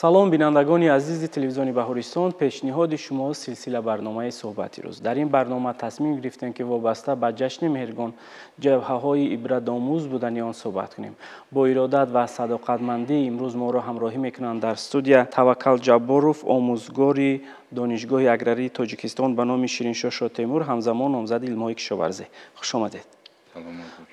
Салом, бинандагони азизи телевизиони Баҳористон. Пешниҳоди шумо силсила барномаи суҳбати рӯз. Дар ин барнома тасмим гирифтем, ки вобаста ба ҷашни Меҳргон, ҷабҳаҳои ибратомӯз будани он суҳбат кунем. Бо иродат ва садоқатмандӣ имрӯз моро ҳамроҳӣ мекунанд дар студия Таваккал Ҷабборов, омӯзгори Донишгоҳи аграрии Тоҷикистон ба номи Шириншоҳ Шотемур, ҳамзамон номзади илмҳои кишоварзӣ. Хуш омадед.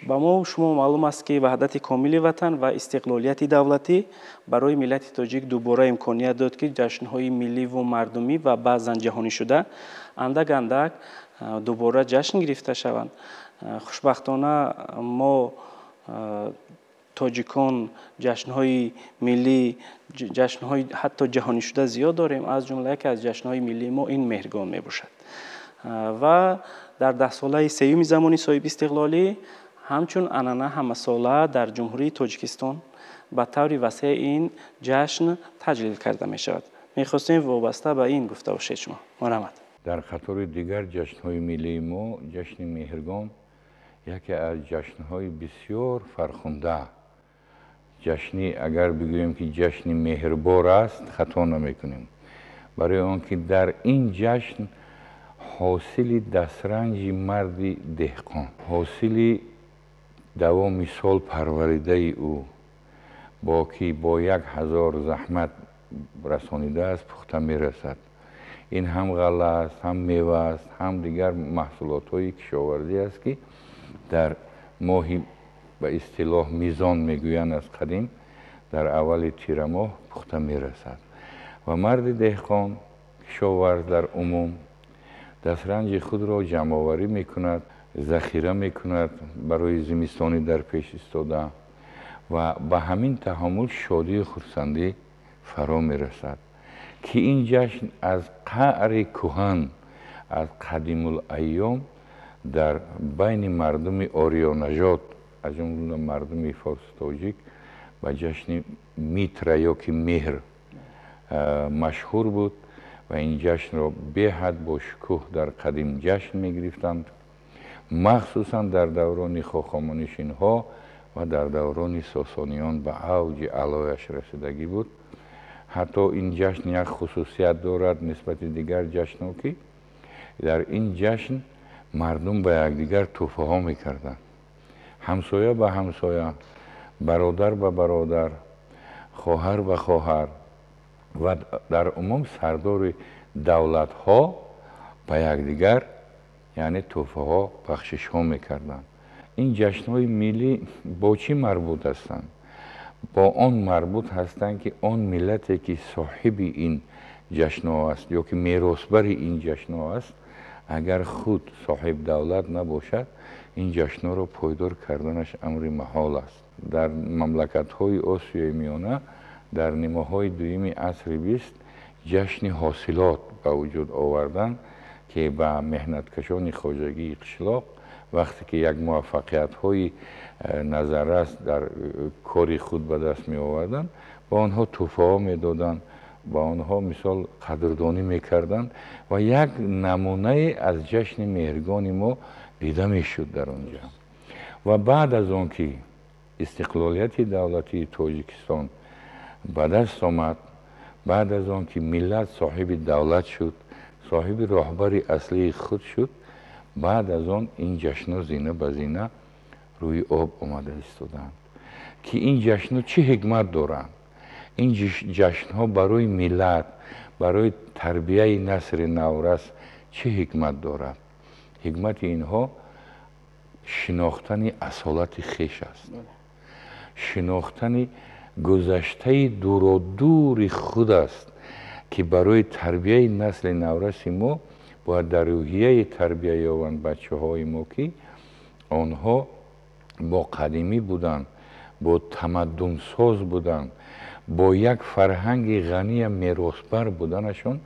Ба мо шумо маълум аст, ки ваҳдати комили ватан ва истиқлолияти давлатӣ барои миллати тоҷик дубора имконият дод, ки ҷашнҳои милливу мардумӣ ва баъзан ҷаҳонишуда андак андак дубора ҷашн гирифта шаванд. Хушбахтона, мо тоҷикон ҷашнҳои миллӣ, ҷашнҳои ҳатто ҷаҳонишуда зиёд дорем. Аз ҷумла яке аз ҷашнҳои миллии мо ин Меҳргон мебошад ва дар даҳсолаи сеюми замони соҳибистиқлолӣ ҳамчун анъана ҳамасола дар Ҷумҳурии Тоҷикистон ба таври васеъ ин ҷашн таҷлил карда мешавад. Мехостем вобаста ба ин гуфта бошед шумо. Марҳамат. Дар қатори дигар ҷашнҳои миллии мо ҷашни Меҳргон яке аз ҷашнҳои бисёр фархунда, ҷашни, агар бигӯем, ки ҷашни меҳрбор аст, хато намекунем, барои он ки дар ин ҷашн ҳосили дастранҷи марди деҳқон, ҳосили давоми сол парваридаи ӯ, бо ки бо як ҳазор заҳмат расонидааст, пухта мерасад. Ин ҳам ғалла аст, ҳам мева аст, ҳам дигар маҳсулотҳои кишоварзӣ аст, ки дар моҳи ба истилоҳ мизон мегӯянд, аз қадим дар аввали тирамоҳ пухта мерасад ва марди деҳқон, кишоварз дар умум дастранҷи худро ҷамъоварӣ мекунад, захира мекунад барои зимистони дар пеш истода ва ба ҳамин таҳаммул шодию хурсандӣ фаро мерасад, ки ин ҷашн аз қаъри кӯҳан, аз қадимулайём дар байни мардуми ориёнажод, аз ҷумла мардуми форсу тоҷик, ба ҷашни Митра ё ки Меҳр машҳур буд ва ин ҷашнро беҳад бо шукӯҳ дар қадим ҷашн мегирифтанд, махсусан дар даврони хохомонишинҳо ва дар даврони Сосониён ба авҷи аълояш расидагӣ буд. Ҳатто ин ҷашн як хусусият дорад нисбати дигар ҷашнҳо, ки дар ин ҷашн мардум ба якдигар тӯҳфаҳо мекарданд, ҳамсоя ба ҳамсоя, бародар ба бародар, хоҳар ба хоҳар ва дар умум сардори давлатҳо ба якдигар, яъне тӯҳфаҳо, бахшишҳо мекарданд. Ин ҷашнҳои миллӣ бо чӣ марбут ҳастанд? Бо он марбут ҳастанд, ки он миллате, ки соҳиби ин ҷашнҳо аст ё ки меросбари ин ҷашнҳо аст, агар худ соҳиб давлат набошад, ин ҷашнҳоро пойдор карданаш амри маҳол аст. Дар мамлакатҳои Осиёи Миёна дар нимаҳои дуюми асри бист ҷашни ҳосилот ба вуҷуд оварданд, ки ба меҳнаткашони хоҷагии қишлоқ вақте ки як муваффақиятҳои назаррас дар кори худ ба даст меоварданд, ба онҳо тӯҳфаҳо медоданд, ба онҳо мисол қадрдонӣ мекарданд ва як намунае аз ҷашни Меҳргони мо дида мешуд дар он ҷо. Ва баъд аз он ки истиқлолияти давлатии Тоҷикистон ба даст омад, баъд аз он ки миллат соҳиби давлат шуд, соҳиби роҳбари аслии худ шуд, баъд аз он ин ҷашнҳо зина ба зина рӯи об омада истодаанд. Ки ин ҷашнҳо чӣ ҳикмат доранд? Ин ҷашнҳо барои миллат, барои тарбияи насли наврас чӣ ҳикмат дорад? Ҳикмати инҳо шинохтани асолати хеш аст, шинохтани гузаштаи дуродури худ аст, ки барои тарбияи насли навраси мо бояд дар рӯҳияи тарбия ёбанд бачаҳои мо, ки онҳо бо қадимӣ буданд, бо тамаддунсоз буданд, бо як фарҳанги ғания меросбар буданашон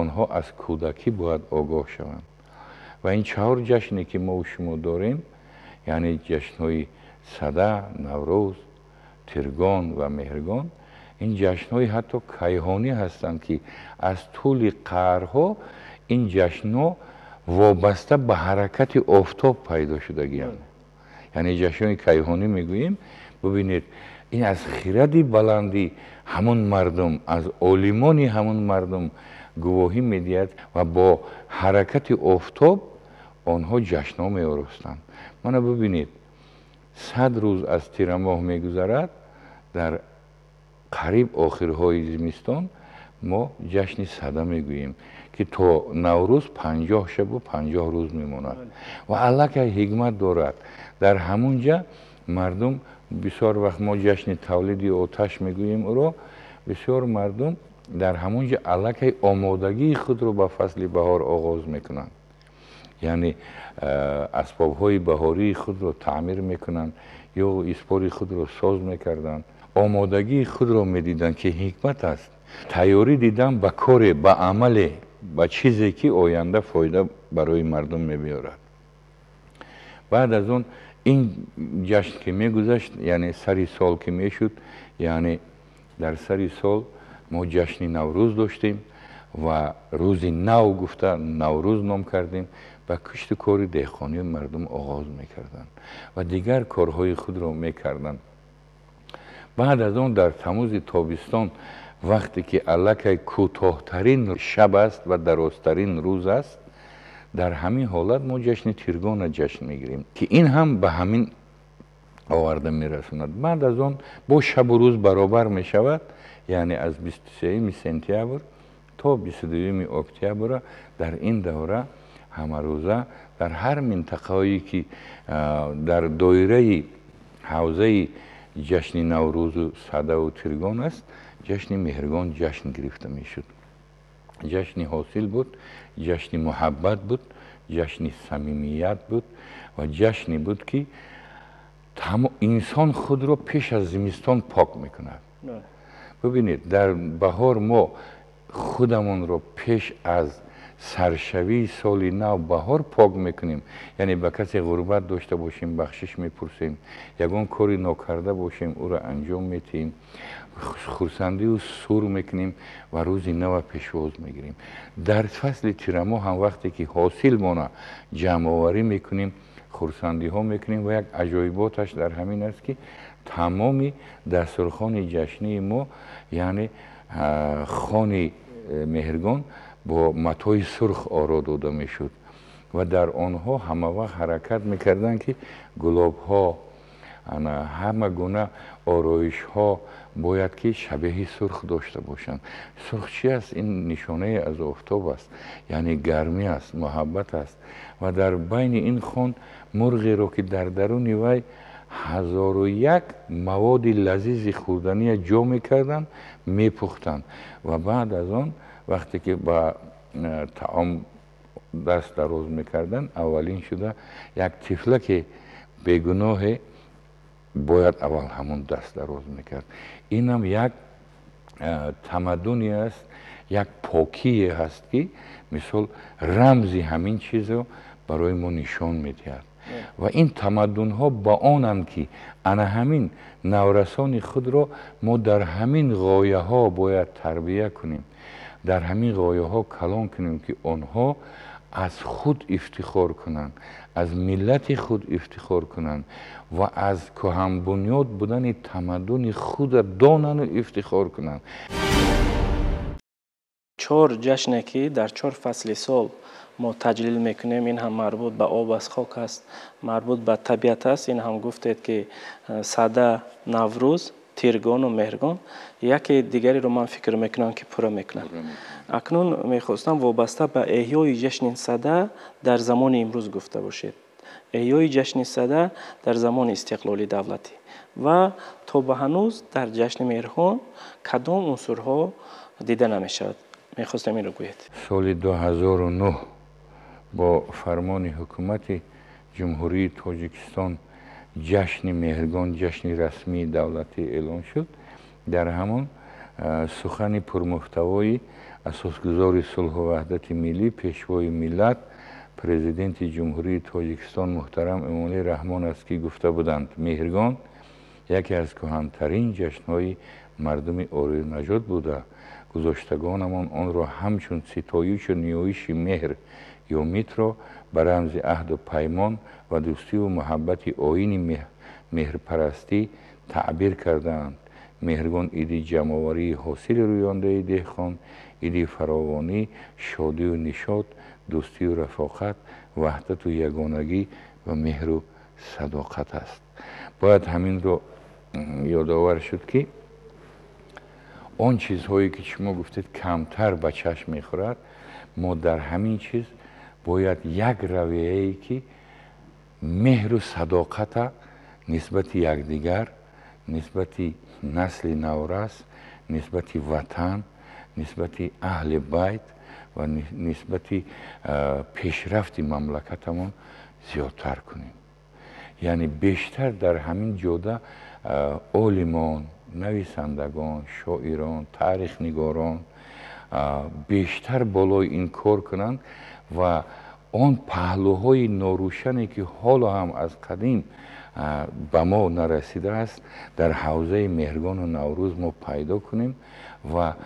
онҳо аз кӯдакӣ бояд огоҳ шаванд. Ва ин чаҳор ҷашне, ки мо шумо дорем, яъне ҷашнҳои Сада, Наврӯз, Тиргон ва Меҳргон, ин ҷашнҳои ҳатто кайҳонӣ ҳастанд, ки аз тӯли қарнҳо ин ҷашнҳо вобаста ба ҳаракати офтоб пайдо шудагианд. Яъне ҷашнҳои кайҳонӣ мегӯем. Бубинед, Ин аз хиради баланди ҳамон мардум, аз олимони ҳамон мардум гувоҳӣ медиҳад ва бо ҳаракати офтоб онҳо ҷашнҳо меоростанд. Мана бибинед, 100 рӯз аз тирамоҳ мегузарад, дар қариб охирҳои зимистон мо ҷашни Сада мегӯем, ки то Наврӯз 50 шабу 50 рӯз мемонад ва аллакай ҳикмат дорад. Дар ҳамун ҷа мардум бисёр вақт мо ҷашни тавлиди оташ мегӯем ӯро, бисёр мардум дар ҳамун ҷа аллакай омодагии худро ба фасли баҳор оғоз мекунанд. Яъне асбобҳои баҳории худро таъмир мекунанд ё испори худро соз мекарданд, омодагии худро медиданд, ки ҳикмат аст. Тайёрӣ дидан ба коре, ба амале, ба чизе ки оянда фоида барои мардум мебиёрад. Баъд аз он ин ҷашн ки мегузашт, яъне сари сол ки мешуд, яъне дар сари сол мо ҷашни Наврӯз доштем ва рӯзи нав гуфта Наврӯз ном кардем, ба кишту кори деҳқонии мардум оғоз мекарданд ва дигар корҳои худро мекарданд. Баъд аз он дар тамӯзи тобистон, вақте ки аллакай кӯтоҳтарин шаб аст ва дарозтарин рӯз аст, дар ҳамин ҳолат мо ҷашни Тиргонро ҷашн мегирем, ки ин ҳам ба ҳамин оварда мерасонад. Баъд аз он бо шабу рӯз баробар мешавад, яъне аз 23 сентябр то 22 октябр дар ин давра ҳамарӯза дар ҳар минтақаҳое ки дар доираи ҳавзаи ҷашни Наврӯзу Садаву Тиргон аст, ҷашни Меҳргон ҷашн гирифта мешуд. Ҷашни ҳосил буд, ҷашни муҳаббат буд, ҷашни самимият буд ва ҷашне буд, ки инсон худро пеш аз зимистон пок мекунад. Бибинед, дар баҳор мо худамонро пеш аз саршавии соли нав баҳор пок мекунем, яъне ба касе ғурбат дошта бошем, бахшиш мепурсем, ягон кори нокарда бошем, ӯро анҷом метиҳем, хурсандию сур мекунем ва рӯзи нава пешвоз мегирем. Дар фасли тирамоҳ ҳам вақте ки ҳосилмона ҷамъоварӣ мекунем, хурсандиҳо мекунем ва як аҷоиботаш дар ҳамин аст, ки тамоми дастурхони ҷашнии мо, яъне хони Меҳргон бо матои сурх оро дода мешуд ва дар онҳо ҳамавақт ҳаракат мекарданд, ки гулобҳо, ҳама гуна ороишҳо бояд ки шабеҳи сурх дошта бошанд. Сурх чи аст? Ин нишонае аз офтоб аст, яъне гармӣ аст, муҳаббат аст. Ва дар байни ин хон мурғеро, ки дар даруни вай 1001 маводи лазизи хӯрдания ҷо мекарданд, мепухтанд ва баъд аз он вақте ки ба таом даст дароз мекарданд, аввалин шуда як тифлаке бегуноҳе бояд аввал ҳамон даст дароз мекард. Инам як тамаддуне аст, як покие ҳаст, ки мисол рамзи ҳамин чизро барои мо нишон медиҳад. Ва ин тамаддунҳо ба онанд, ки ана ҳамин наврасони худро мо дар ҳамин ғояҳо бояд тарбия кунем, дар ҳамин ғояҳо калон кунем, ки онҳо аз худ ифтихор кунанд, аз миллати худ ифтихор кунанд ва аз кӯҳанбунёд будани тамаддуни худро донанду ифтихор кунанд. 4 ҷашне ки дар 4 фасли сол мо таҷлил мекунем, ин ҳам марбут ба об аст, хок аст, марбут ба табиат аст. Ин ҳам гуфтед, ки Сада, Наврӯз, Тиргону Меҳргон яке дигареро ман фикр мекунам, ки пурра мекунад. Акнун мехостам вобаста ба эҳёи ҷашни Сада дар замони имрӯз гуфта бошед. Эҳёи ҷашни Сада дар замони истиқлоли давлатӣ ва то ба ҳанӯз дар ҷашни Меҳргон кадом унсурҳо дида намешавад? Мехостам инро гӯед. Соли 2009 бо фармони ҳукумати Ҷумҳурии Тоҷикистон ҷашни Меҳргон ҷашни расмии давлатӣ эълон шуд. Дар ҳамон сухани пурмуҳтавои асосгузори сулҳу ваҳдати миллӣ, пешвои миллат, президенти Ҷумҳурии Тоҷикистон муҳтарам Эмомалӣ Раҳмон аст, ки гуфта буданд: Меҳргон яке аз кӯҳантарин ҷашнҳои мардуми ориёнаҷот буда, гузоштагонамон онро ҳамчун ситоишу ниёиши меҳр ё митро ба рамзи аҳду паймон ва дӯстиву муҳаббати оини меҳрпарастӣ таъбир кардаанд. Меҳргон иди ҷамъоварии ҳосили рӯёндаи деҳқон, иди фаровонӣ, шодию нишот, дӯстию рафоқат, ваҳдату ягонагӣ ва меҳру садоқат аст. Бояд ҳаминро ёдовар шуд, ки он чизҳое ки шумо гуфтед, камтар ба чашм мехӯрад, мо дар ҳамин чиз бояд як равияе, ки меҳру садоқата нисбати якдигар, нисбати насли наврас, нисбати ватан, нисбати аҳли байт ва нисбати пешрафти мамлакатамон зиёдтар кунем. Яъне бештар дар ҳамин ҷода олимон, нависандагон, шоирон, таърихнигорон бештар болои ин кор кунанд ва он паҳлӯҳои норӯшане, ки ҳоло ҳам аз қадим ба мо нарасидааст, дар ҳавзаи Меҳргону Наврӯз мо пайдо кунем ва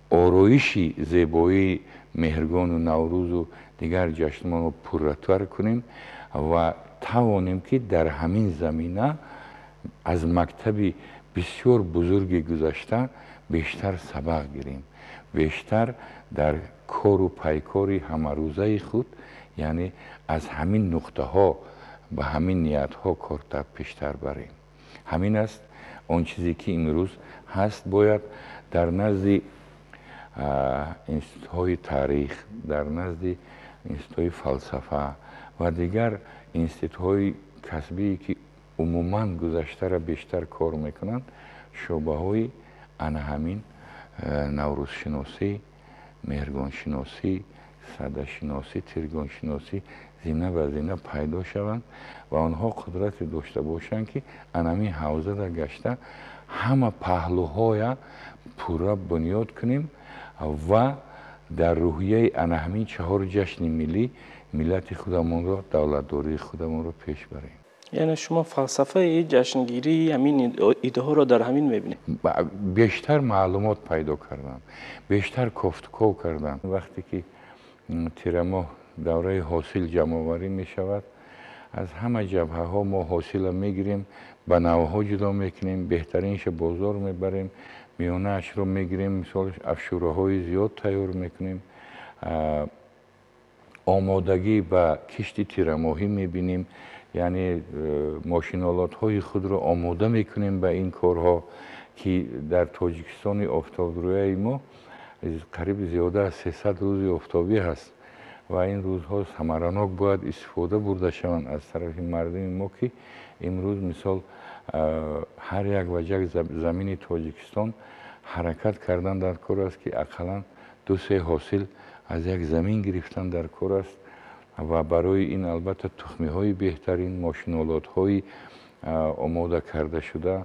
ороиши зебоии Меҳргону Наврӯзу дигар ҷашнҳоро пурратар кунем ва тавонем, ки дар ҳамин замина аз мактаби бисёр бузурги гузашта бештар сабақ гирем, бештар дар кору пайкори ҳамарӯзаи худ, яъне аз ҳамин нуқтаҳо ба ҳамин ниятҳо кор пештар барем. Ҳамин аст он чизе, ки имрӯз ҳаст. Бояд дар назди институтҳои таърих, дар назди институтҳои фалсафа ва дигар институтҳои касбие, ки умуман гузаштара бештар кор мекунанд, шӯъбаҳои ана ҳамин наврӯзшиносӣ, меҳргоншиносӣ, садашиносӣ, тиргоншиносӣ зина ба зина пайдо шаванд ва онҳо қудрате дошта бошанд, ки анамин ҳавзада гашта ҳама паҳлӯҳоя пурра бунёд кунем ва дар рӯҳияи ана ҳамин чаҳор ҷашни миллӣ миллати худамонро, давлатдории худамонро пеш барем. Яъне шумо фалсафаи ҷашнгирии ҳамин идҳоро дар ҳамин мебинед? Бештар маълумот пайдо кардам, бештар кофтуков кардам. Вақте ки тирамоҳ давраи ҳосил ҷамъоварӣ мешавад, аз ҳама ҷабҳаҳо мо ҳосила мегирем, ба навъҳо ҷудо мекунем, беҳтаринша бозор мебарем, миёнаашро мегирем, мисол, афшураҳои зиёд тайёр мекунем, омодагӣ ба кишти тирамоҳӣ мебинем, яъне мошинолотҳои худро омода мекунем ба ин корҳо, ки дар Тоҷикистони офтобрӯяи мо қариб зиёда аз 300 рӯзи офтобӣ ҳаст ва ин рӯзҳо самаранок бояд истифода бурда шаванд аз тарафи мардуми мо, ки имрӯз, мисол, ҳар як ваҷак замини Тоҷикистон ҳаракат кардан дар кор аст, ки ақаллан ду-се ҳосил аз як замин гирифтан дар кор аст. Ва барои ин албатта тухмиҳои беҳтарин, мошинолотҳои омода карда шуда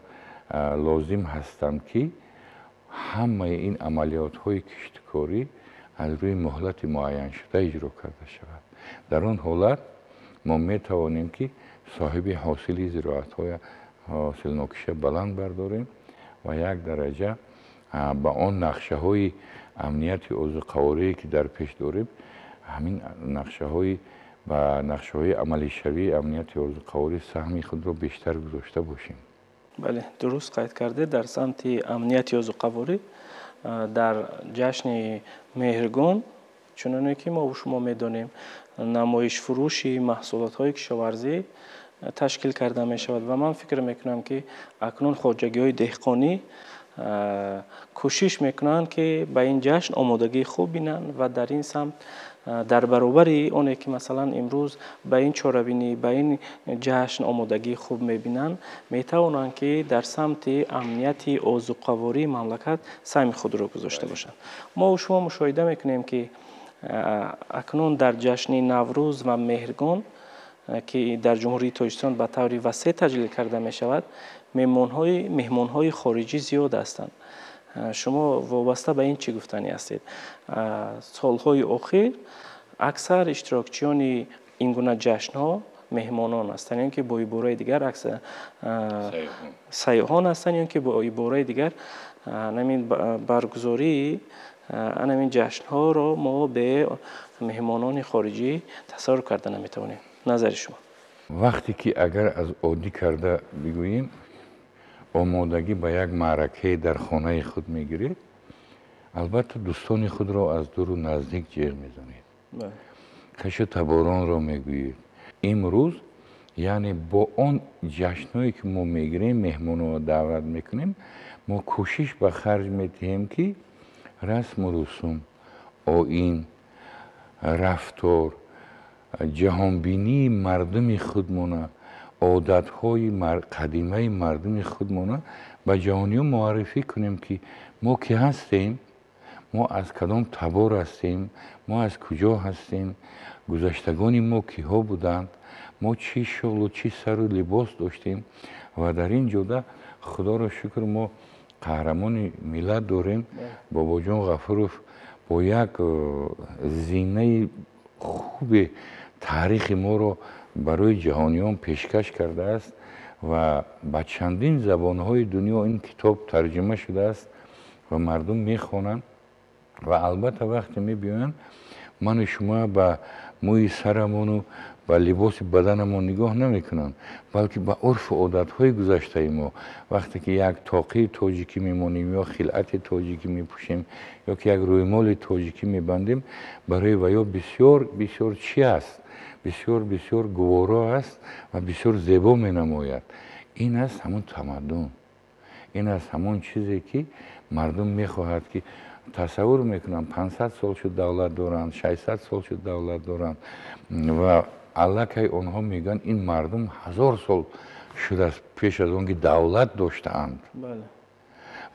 лозим ҳастанд, ки ҳамаи ин амалиётҳои киштукорӣ аз рӯи муҳлати муайяншуда иҷро карда шавад. Дар он ҳолат мо метавонем, ки соҳиби ҳосили зироатҳои ҳосилнокиша баланд бардорем ва як дараҷа ба он нақшаҳои амнияти озуқаворие, ки дар пеш дорем, ҳамин нақшаҳои ба нақшаҳои амалишавии амнияти озуқаворӣ саҳми худро бештар гузошта бошем. Бале, дуруст қайд кардед. Дар самти амнияти озуқаворӣ дар ҷашни Меҳргон, чуноне ки мо шумо медонем, намоишфурӯши маҳсулотҳои кишоварзӣ ташкил карда мешавад ва ман фикр мекунам, ки акнун хоҷагиҳои деҳқонӣ кӯшиш мекунанд, ки ба ин ҷашн омодагии хуб бинанд ва дар ин самт, дар баробари оне ки, масалан, имрӯз ба ин чорабинӣ, ба ин ҷашн омодагии хуб мебинанд, метавонанд, ки дар самти амнияти озуқавории мамлакат саҳми худро гузошта бошанд. Мо шумо мушоҳида мекунем, ки акнун дар ҷашни Наврӯз ва Меҳргон, ки дар Ҷумҳурии Тоҷикистон ба таври васеъ таҷлил карда мешавад, меҳмонҳои хориҷӣ зиёд ҳастанд. Шумо вобаста ба ин чӣ гуфтанӣ ҳастед? Солҳои охир аксар иштирокчиёни ин гуна ҷашнҳо меҳмонон ҳастанд, ё ки бо ибораи дигар сайёҳон ҳастанд, ё ки бо ибораи дигар анамин баргузории анамин ҷашнҳоро мо бе меҳмонони хориҷӣ тасаввур карда наметавонем. Назари шумо? Вақте ки агар аз оддӣ карда бигӯем, омодагӣ ба як маъракае дар хонаи худ мегиред, албатта дӯстони худро аз дуру наздик ҷеғ мезанед, кашу таборонро мегӯед. Имрӯз яъне бо он ҷашнҳое ки мо мегирем, меҳмонро даъват мекунем, мо кӯшиш ба харҷ медиҳем, ки расму русум, оин, рафтор, ҷаҳонбинии мардуми худмона, одатҳои қадимаи мардуми худмона ба ҷаҳониён муаррифӣ кунем, ки мо кӣ ҳастем, мо аз кадом табор ҳастем, мо аз куҷо ҳастем, гузаштагони мо киҳо буданд, мо чӣ шуғлу чӣ сару либос доштем. Ва дар ин ҷода худоро шукр мо қаҳрамони миллат дорем, Бобоҷон Ғафуров бо як зинаи хуби таърихи моро барои ҷаҳониён пешкаш кардааст ва ба чандин забонҳои дунё ин китоб тарҷума шудааст ва мардум мехонанд. Ва албатта вақте мебиёянд, ману шумо ба мӯи сарамону ба либоси баданамон нигоҳ намекунанд, балки ба урфу одатҳои гузаштаи мо. Вақте ки як тоқии тоҷикӣ мемонем ё хилъати тоҷикӣ мепӯшем ё ки як рӯймоли тоҷикӣ мебандем, барои ваё бисёр бисёр чӣ аст, бисёр бисёр гуворо аст ва бисёр зебо менамояд. Ин аст ҳамон тамаддун, ин аст ҳамон чизе ки мардум мехоҳад, ки тасаввур мекунам 500 сол шуд давлат доранд, 600 сол шуд давлат доранд ва аллакай онҳо мегӯянд ин мардум 1000 сол шудааст пеш аз он ки давлат доштаанд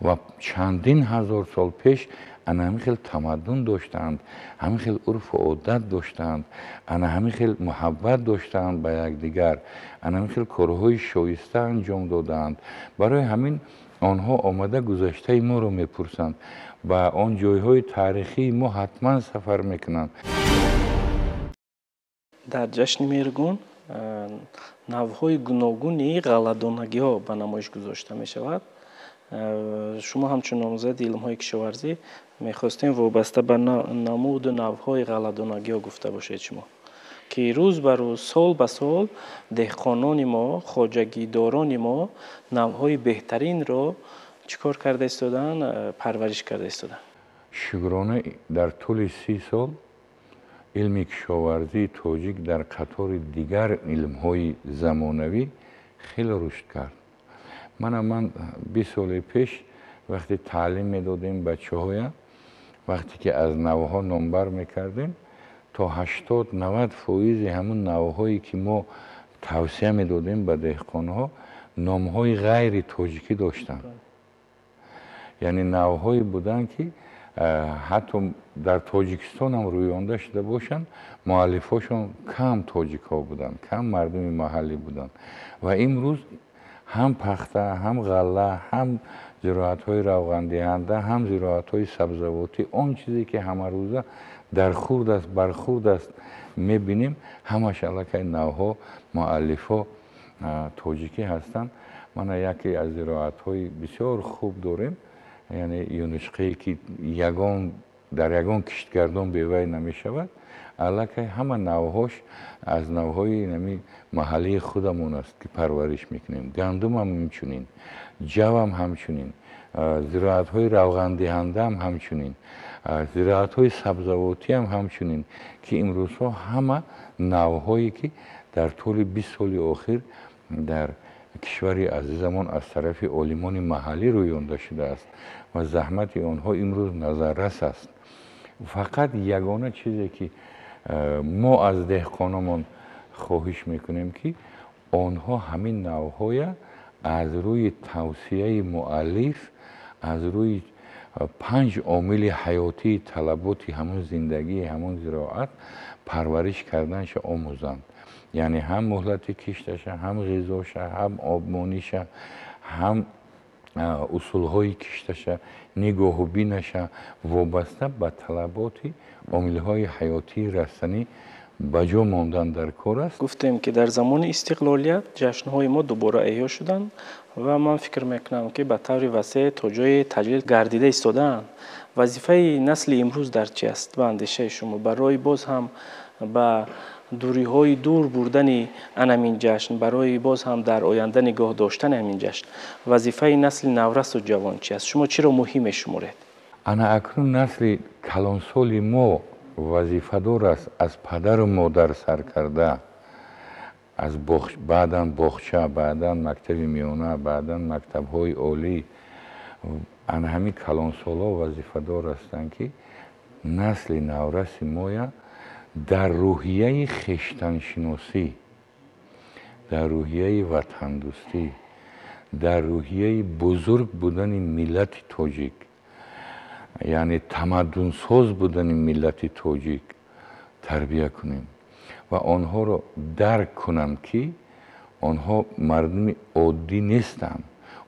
ва чандин ҳазор сол пеш ана ҳамин хел тамаддун доштаанд, ҳамин хел урфу одат доштаанд, ана ҳамин хел муҳаббат доштаанд ба якдигар, ана ҳамин хел корҳои шоиста анҷом додаанд. Барои ҳамин онҳо омада гузаштаи моро мепурсанд, ба он ҷойҳои таърихии мо ҳатман сафар мекунанд. Дар ҷашни Меҳргон навъҳои гуногуни ғалладонагиҳо ба намоиш гузошта мешавад. Шумо ҳамчун номзади илмҳои кишоварзӣ мехостем вобаста ба намуду навъҳои ғалладонагиҳо гуфта бошед шумо, ки рӯз ба рӯз, сол ба сол деҳқонони мо, хоҷагидорони мо навъҳои беҳтаринро чӣ кор карда истодаанд, парвариш карда истодаанд. Шукрона дар тӯли 30 сол илми кишоварзии тоҷик дар қатори дигар илмҳои замонавӣ хеле рушд кард. Ман 20 соли пеш вақте таълим медодем бачаҳоя, вақте ки аз навъҳо номбар мекардем, то 80-90 фоизи ҳамун навъҳое ки мо тавсия медодем ба деҳқонҳо, номҳои ғайри тоҷикӣ доштанд. Яъне навъҳое буданд, ки ҳатто дар Тоҷикистон ҳам рӯёнда шуда бошанд, муаллифҳошон кам тоҷикҳо буданд, кам мардуми маҳаллӣ буданд. Ва имрӯз ҳам пахта, ҳам ғалла, ҳам зироатҳои равғандиҳанда, ҳам зироатҳои сабзавотӣ, он чизе ки ҳамарӯза дар хурд аст, бархурд аст, мебинем, ҳамаш аллакай навъҳо, муаллифҳо тоҷикӣ ҳастанд. Мана яке аз зироатҳои бисёр хуб дорем, яъне юнучқае ки дар ягон киштгардон бевай намешавад, аллакай ҳама навъҳош аз навъҳои нами маҳаллии худамон аст ки парвариш мекунем. Гандумам ҳамчунин, ҷавам ҳамчунин, зироатҳои равғандиҳандаам ҳамчунин, зироатҳои сабзавотиам ҳамчунин, ки имрӯзҳо ҳама навъҳое ки дар тӯли 20 соли охир дар кишвари азизамон аз тарафи олимони маҳаллӣ рӯёнда шудааст ва заҳмати онҳо имрӯз назаррас аст. Фақат ягона чизе ки мо аз деҳқономон хоҳиш мекунем, ки онҳо ҳамин навъҳоя аз рӯи тавсияи муаллиф, аз рӯи 5 омили ҳаётии талаботи ҳамон зиндагии ҳамон зироат парвариш карданша омӯзанд. Яъне ҳам муҳлати кишташа, ҳам ғизоша, ҳам обмониша, ҳам усулҳои кишташа, нигоҳубинаша вобаста ба талаботи омилҳои ҳаётии растанӣ ба ҷо мондан дар кор аст. Гуфтем, ки дар замони истиқлолият ҷашнҳои мо дубора эҳё шуданд ва ман фикр мекунам, ки ба таври васеъ то ҷое таҷлил гардида истодаанд. Вазифаи насли имрӯз дар чи аст ба андешаи шумо барои боз ҳам ба дуриҳои дур бурдани ҳамин ҷашн, барои боз ҳам дар оянда нигоҳ доштани ҳамин ҷашн вазифаи насли наврасу ҷавон чи аст? Шумо чиро муҳим мешуморед? Ана акнун насли калонсоли мо вазифадор аст аз падару модар сар карда, аз баъдан боғча, баъдан мактаби миёна, баъдан мактабҳои олӣ. Ана ҳамин калонсолҳо вазифадор ҳастанд, ки насли навраси моя дар рӯҳияи хештаншиносӣ, дар рӯҳияи ватандӯстӣ, дар рӯҳияи бузург будани миллати тоҷик, яъне тамаддунсоз будани миллати тоҷик тарбия кунем ва онҳоро дарк кунам, ки онҳо мардуми оддӣ нестанд.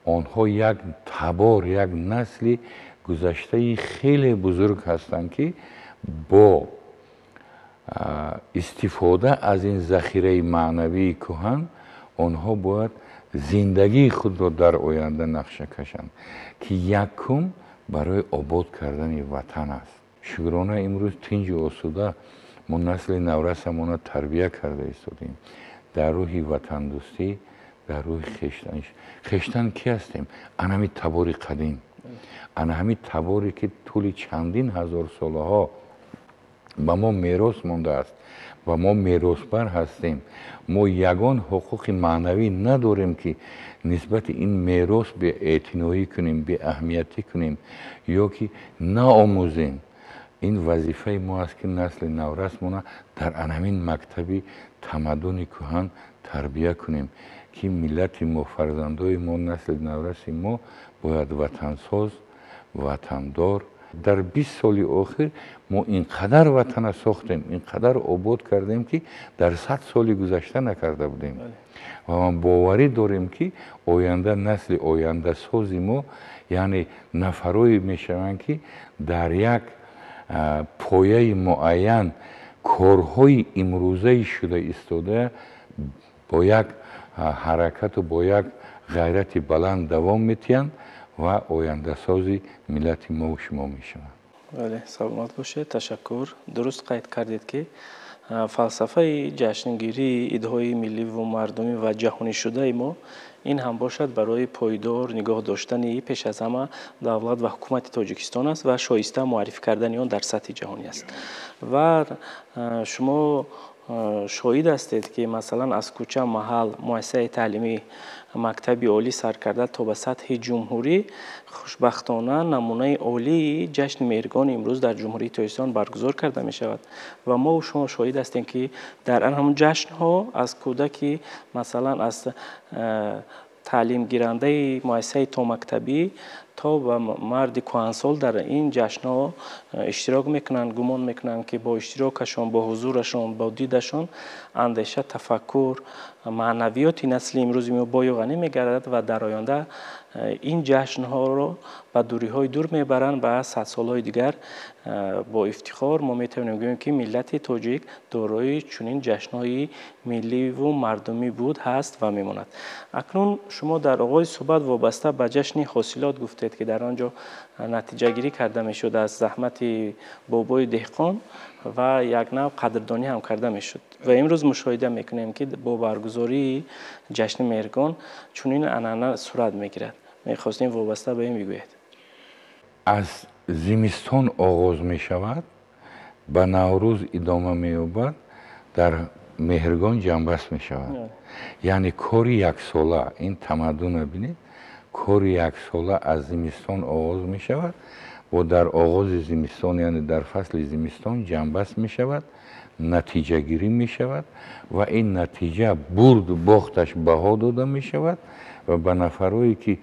Онҳо як табор, як насли гузаштаи хеле бузург ҳастанд, ки бо истифода аз ин захираи маънавии кӯҳан онҳо бояд зиндагии худро дар оянда нақша кашанд, ки якум барои обод кардани ватан аст. Шукрона, имрӯз тинҷу осуда мо насли наврасамона тарбия карда истодем дар рӯҳи ватандӯстӣ, дар рӯҳи хештан. Хештан ки ҳастем? Ана ҳамин табори қадим, ана ҳамин таборе, ки тӯли чандин ҳазор солаҳо ба мо мерос мондааст ва мо меросбар ҳастем. Мо ягон ҳуқуқи маънавӣ надорем, ки нисбати ин мерос беэътиноӣ кунем, беаҳамиятӣ кунем ё ки наомӯзем. Ин вазифаи мо аст, ки насли наврасмона дар анамин мактаби тамаддуни кӯҳан тарбия кунем, ки миллати мо, фарзандои мо, насли навраси мо бояд ватансоз, ватандор. Дар 20 соли охир мо ин қадар ватана сохтем, ин қадар обод кардем, ки дар 100 соли гузашта накарда будем. Ва ман боварӣ дорем, ки оянда насли ояндасози мо, яъне нафарое мешаванд, ки дар як пояи муайян корҳои имрӯзаи шуда истода бо як ҳаракату бо як ғайрати баланд давом метиҳанд ва ояндасози миллати мову шумо мешаванд. Бале, саломат бошед, ташаккур. Дуруст қайд кардед, ки фалсафаи ҷашнгирии идҳои милливу мардумӣ ва ҷаҳонишудаи мо ин ҳам бошад барои пойдор нигоҳ доштани пеш аз ҳама давлат ва ҳукумати Тоҷикистон аст ва шоиста муаррифӣ кардани он дар сатҳи ҷаҳонӣ аст. Ва шумо шоҳид ҳастед, ки масалан аз кӯча, маҳал, муассисаи таълимӣ, мактаби олӣ сар карда то ба сатҳи ҷумҳурӣ хушбахтона намунаи олии ҷашни Меҳргон имрӯз дар Ҷумҳурии Тоҷикистон баргузор карда мешавад. Ва мо шумо шоҳид ҳастем, ки дар ҳамон ҷашнҳо аз кӯдаки, масалан, аз таълимгирандаи муассисаи томактабӣ то ба марди кӯҳансол дар ин ҷашнҳо иштирок мекунанд. Гумон мекунанд, ки бо иштирокашон, бо ҳузурашон, бо дидашон андеша, тафаккур, маънавиёти насли имрӯзи мо бою ғанӣ мегардад ва дар оянда ин ҷашнҳоро ба дуриҳои дур мебаранд. Ба садсолҳои дигар бо ифтихор мо метавонем гӯем, ки миллати тоҷик дорои чунин ҷашнҳои милливу мардумӣ буд, ҳаст ва мемонад. Акнун шумо дар оғози суҳбат вобаста ба ҷашни ҳосилот гуфтед, ки дар он ҷо натиҷагирӣ карда мешуд аз заҳмати бобои деҳқон ва як нав қадрдонӣ ҳам карда мешуд. Ва имрӯз мушоҳида мекунем, ки бо баргузории ҷашни Меҳргон чунин анъана сурат мегирад. Мехостем вобаста ба ин бигӯед. Аз зимистон оғоз мешавад, ба Наврӯз идома меёбад, дар Меҳргон ҷамъбаст мешавад. Яъне кори яксола, ин тамаддунро бинед, кори яксола аз зимистон оғоз мешавад ва дар оғози зимистон, яъне дар фасли зимистон ҷамъбаст мешавад, натиҷагирӣ мешавад ва ин натиҷа бурду бохташ баҳо дода мешавад ва ба нафарое, ки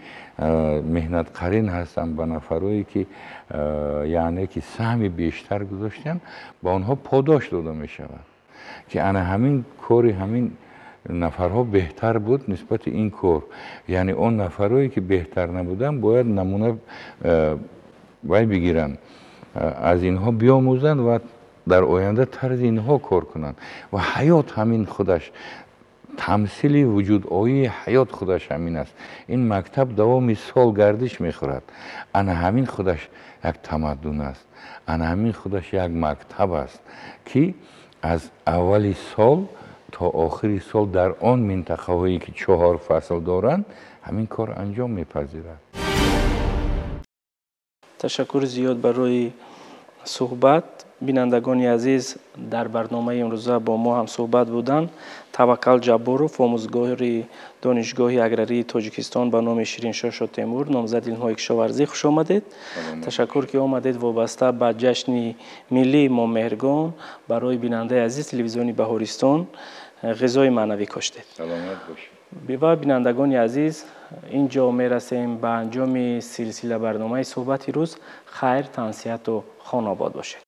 меҳнатқарин ҳастанд, ба нафарое, ки яъне ки саҳми бештар гузоштанд, ба онҳо подош дода мешавад, ки ана ҳамин кори ҳамин нафарҳо беҳтар буд нисбати ин кор. Яъне он нафарое, ки беҳтар набуданд, бояд намуна вай бигиранд, аз инҳо биомӯзанд ва дар оянда тарзи инҳо кор кунанд. Ва ҳаёт ҳамин худаш тамсили вуҷудоии ҳаёт худаш ҳамин аст. Ин мактаб давоми сол гардиш мехӯрад. Ана ҳамин худаш як тамаддун аст, ана ҳамин худаш як мактаб аст, ки Аз аввали сол то охири сол дар он минтақаҳое ки чаҳор фасл доранд, ҳамин кор анҷом мепазирад. Ташаккур зиёд барои суҳбат. Бинандагони азиз, дар барномаи имрӯза бо мо ҳамсуҳбат буданд Таваккал Ҷабборов, омӯзгори Донишгоҳи аграрии Тоҷикистон ба номи Шириншоҳ Шотемур, номзади илмҳои кишоварзӣ. Хуш омадед, ташаккур ки омадед, вобаста ба ҷашни миллии мо Меҳргон барои бинандаи азиз телевизиони Баҳористон ғизои маънавӣ коштед. Саломат бошед. Ва бинандагони азиз, ин ҷо мерасем ба анҷоми силсила барномаи суҳбати рӯз. Хайр, тансиҳату хонобод бошед.